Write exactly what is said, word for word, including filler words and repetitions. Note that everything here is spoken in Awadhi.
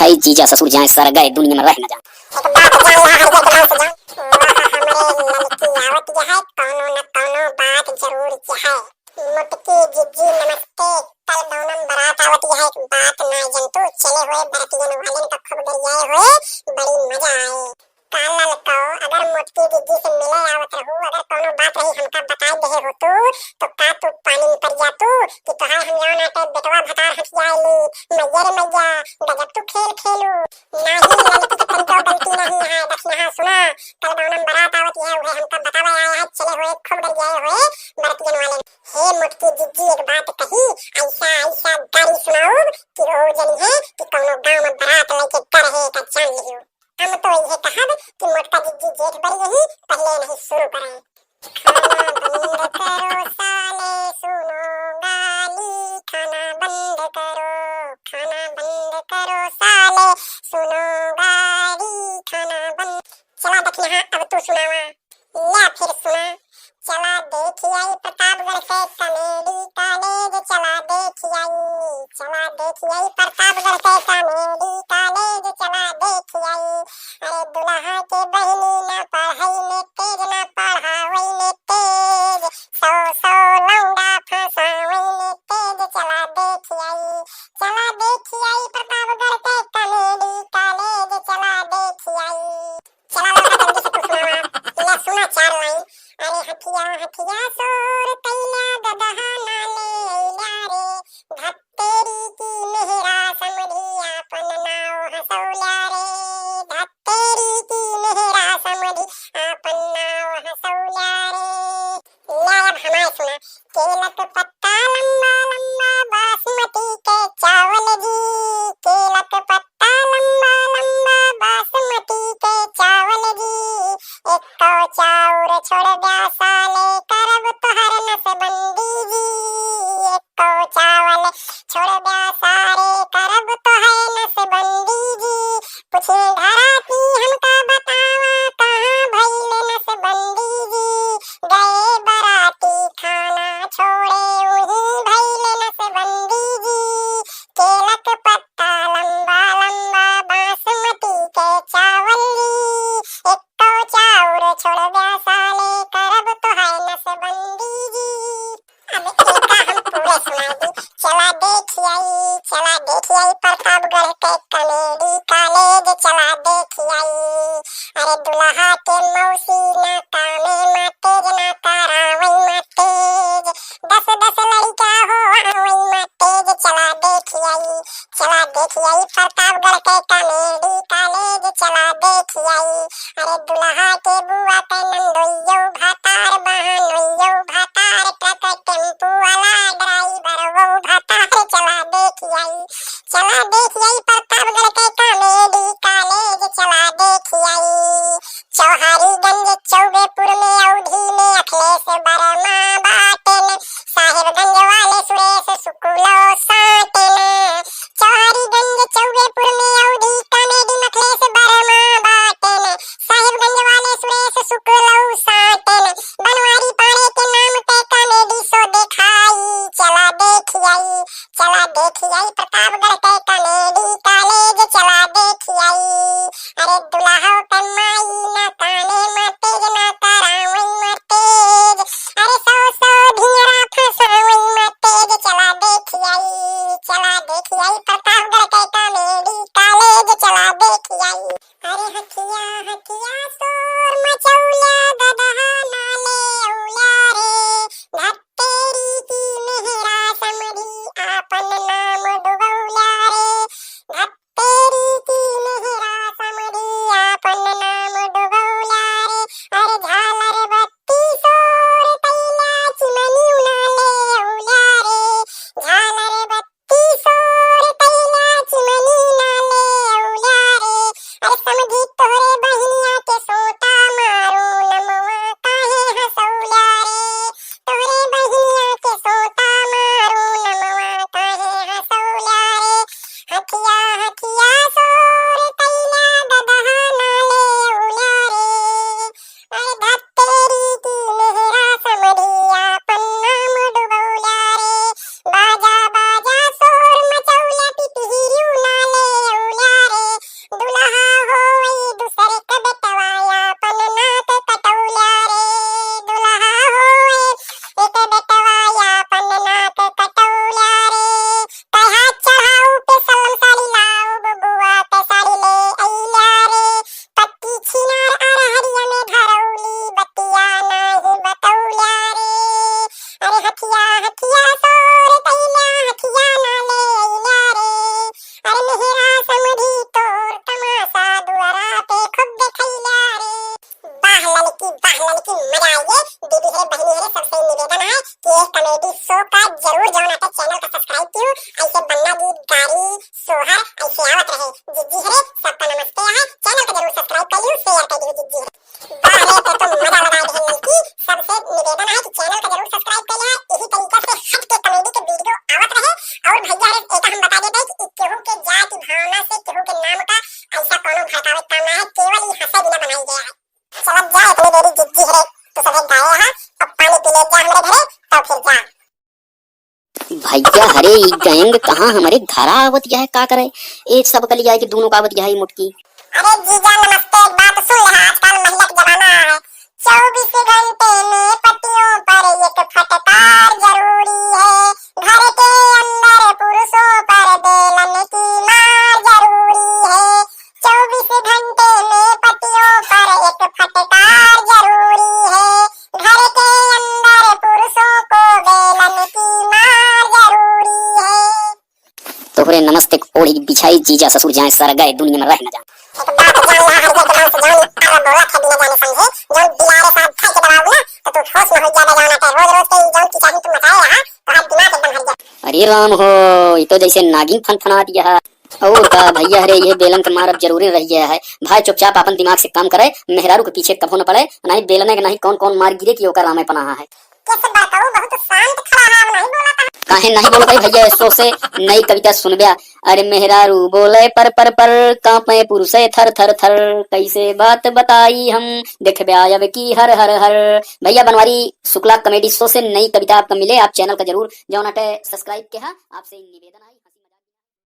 ए जीजा ससुर जाए सर गए दुनिया में रह न जाए। एक बात जान ला हर एक बात जान। वाह हमरे ललकी आवत यह है, कौनो न कौनो बात जरूर यह है। मोटकी जिज्जी नमस्ते, कल गौनम बारात आवत यह है, एक बात ना जनतू, चले हुए बरतियन वाले तो खूब गरियाए हुए, बड़ी मजा आए। का ललको, अगर मोटकी जिज्जी से मिले आवत रहू, अगर कौनो बात रही हमका बताए देहे होतू, तो का तू पानी में पड़ जातू कि तोहार हम जौन आटे बेटवा भतार हट जाए ली। मैया रे मैया, गजब तू खेल खेलू। नाही, ललकी के तनिको गलती नाही है। दखिनहा सुना, कल गौनम बारात आवत है, उहे हमका बतावे आए है, चले हुए खूब गरियाए हुए बरतियन वाले। हे मोटकी जिज्जी, एक बात कही, ऐसा ऐसा गारी सुनाऊ कि रो जनी है कि कौनो गाँव में बारात लेके गए है का जान लियो। हम तो इहे कहब कि मोटका जिज्जी जेठ बरी रही, पहले नहीं शुरू करें। खाना बंद करो साले, सुनो गाली। खाना बंद करो, खाना बंद करो साले, सुनो गाली। खाना बंद। चला दखिनहा, अब तू सुनावा। ला फिर सुना। चला देखी आई प्रतापगढ़ के कॉमेडी कॉलेज, चला देखी आई, चला देखी आई प्रतापगढ़ के कॉमेडी कॉलेज, चला देखी आई। अरे दुल्हा के बहिनी ना पढ़ाई में तेज, ना पढ़ावई में तेज, सौ सौ लौंडा फंसावई में तेज, चला देखी आई, चला देखी आई प्रतापगढ़ के कॉमेडी कॉलेज, चला देखी आई। चला लड़का जल्दी से तू सुनावा। ले सुना चार लाइन। अरे हथिया हथिया शोर कैला गदहा ना ले अइला रे। धत्तेरी की मेहरा समधी आपन नाव हंसौला रे। धत्तेरी की मेहरा समधी आपन नाव हंसौला रे। ला अब हमार सुना। केलक पत्ता लंबा लंबा बासमती के चावल जी, केलक पत्ता लंबा लंबा बासमती के चावल जी, एको चाउर छोड़ ब्यासाले करब तोहर नसबंदी जी, एको चावल छोड़ ब्यासाले करब तोहर नसबंदी जी। पूछे घराती हमका बतावा कहाँ भइल नसबंदी जी, गए बराती खाना छोड़े उहीं भइल नसबंदी जी। केलक पत्ता लंबा लंबा बासमती के चावल जी, एको चाउर छोड़ ब्यासाले करब तोहर नसबंदी जी। अब एका हम पूरा सुनाई दी। चला देखी आई, चला देखी आई प्रतापगढ़ के कॉमेडी कॉलेज, चला देखी आई। अरे दुल्हा के मौसी ना कामे मा तेज, ना करावई मा तेज, दस दस लड़िका हो आवई मा तेज, चला देखी आई, चला देखी आई प्रतापगढ़ के कॉमेडी कॉलेज, चला देखी आई। अरे दुल्हा के बुआ के नंदोइयो भतार, बहनोइयो भतार, ट्रक टेम्पू वाला ड्राइवर वो भतार, चला देखी आई, चला देखी आई प्रतापगढ़ के कॉमेडी कॉलेज, चला देखी आई। चौहारीगंज चौबेपुर में अवधी में अखिलेश वर्मा बाटेन, साहेबगंज वाले सुरेश शुक्लो साटेन। चौहारीगंज चौबेपुर में अवधी कॉमेडी में अखिलेश वर्मा बाटेन, साहेबगंज वाले सुरेश शुक्लो साटेन। बनवारी पाड़े के नाम पे कॉमेडी शो देखाई, चला देखी आई, चला देखी आई प्रतापगढ़ के कॉमेडी कॉलेज, चला देखी आई। अरे दुल्हा के माई ना काने मा तेज, ना करावई मा तेज, अरे सौ सौ ढिंगरा फंसावई मा तेज, चला देखी आई, चला देखी आई प्रतापगढ़ के कॉमेडी कॉलेज, चला देखी आई। अरे हथिया हथिया शोर मचौला गदहा ना ले औला रे, धत्तेरी की मेहरा समधी आपन नाम डुबौला रे, धत्तेरी की मेहरा समधी आपन नाम डुबौला रे। अरे झालर बत्ती शोर कैला चिमनी ना ले औला रे, झालर बत्ती शोर कैला चिमनी ना ले औला रे। अरे समधी तोहरे बहिनिया के सोटा वाह रे, तो तुम मजा लगा दे लड़की। सबसे निवेदन है कि channel का जरूर subscribe कर लें। इही तरीका से हट के comedy के video आवत रहे। और भैया रे, एक हम बता देते हैं कि केहू के जाति भावना से केहू के नाम का ऐसा कोनो भड़कावे काम ना है, केवल ई हंसे बिना बनाई गया है। चलत जा, इतनी देरी जिज्जी है, तू सभे गाए हा, अब पानी पी ले जा हमरे घरे, तब फिर जा। भैया, हरे ई gang कहाँ हमरे घरा आवत यह है, का करे? ए सब कली आए कि दोनों का आवत यह है ई मोटकी। अरे जीजा नमस्ते, एक बात सुन ले, आजकल महिला के जमाना है, चौबीस घंटे में पतियों पर एक फटकार जरूरी है, घर के अंदर पुरुषों पर बेलन की मार जरूरी है, चौबीस घंटे में पतियों पर एक फटकार जरूरी है, घर के अंदर पुरुषों को बेलन की मार जरूरी है। तोहरे नमस्ते क ओढ़ी बिछाई जीजा ससुर जाए सर गए दुनिया में रह न जाए। एक बात जान ला, हर एक बात जान ला, बोला था बिना जाने समझे, जौन बिलारे साहब खाए के दबाव ना, तो तू होश में हो ज्यादा जाना के, रोज रोज के जौन की चाही तुम बताए रहा, तो आज दिमाग एकदम हट गया। अरे राम हो, ये तो जैसे नागिन फनफनात यह। और का भैया, अरे ये बेलन के मार अब जरूरी रह गया है। भाई चुपचाप अपन दिमाग से काम करे, मेहरारू के पीछे कभो न पड़े, नहीं बेलने के नहीं कौन कौन मार गिरे कि ओकर रामे पनाहा है। कैसे बड़काऊ बहुत शांत खड़ा है, अब नहीं बोला था। काहे नहीं बोलत है भैया, ऐसो से नई कविता सुनब्या। अरे मेहरारू बोले पर पर पर, कांपे पुरुषे थर थर थर, कैसे बात बताई हम, देखब्या अब की हर हर हर। भैया बनवारी शुक्ला comedy show से नई कविता आपका मिले, आप channel का जरूर जौन अटे subscribe के हा, आपसे निवेदन आई।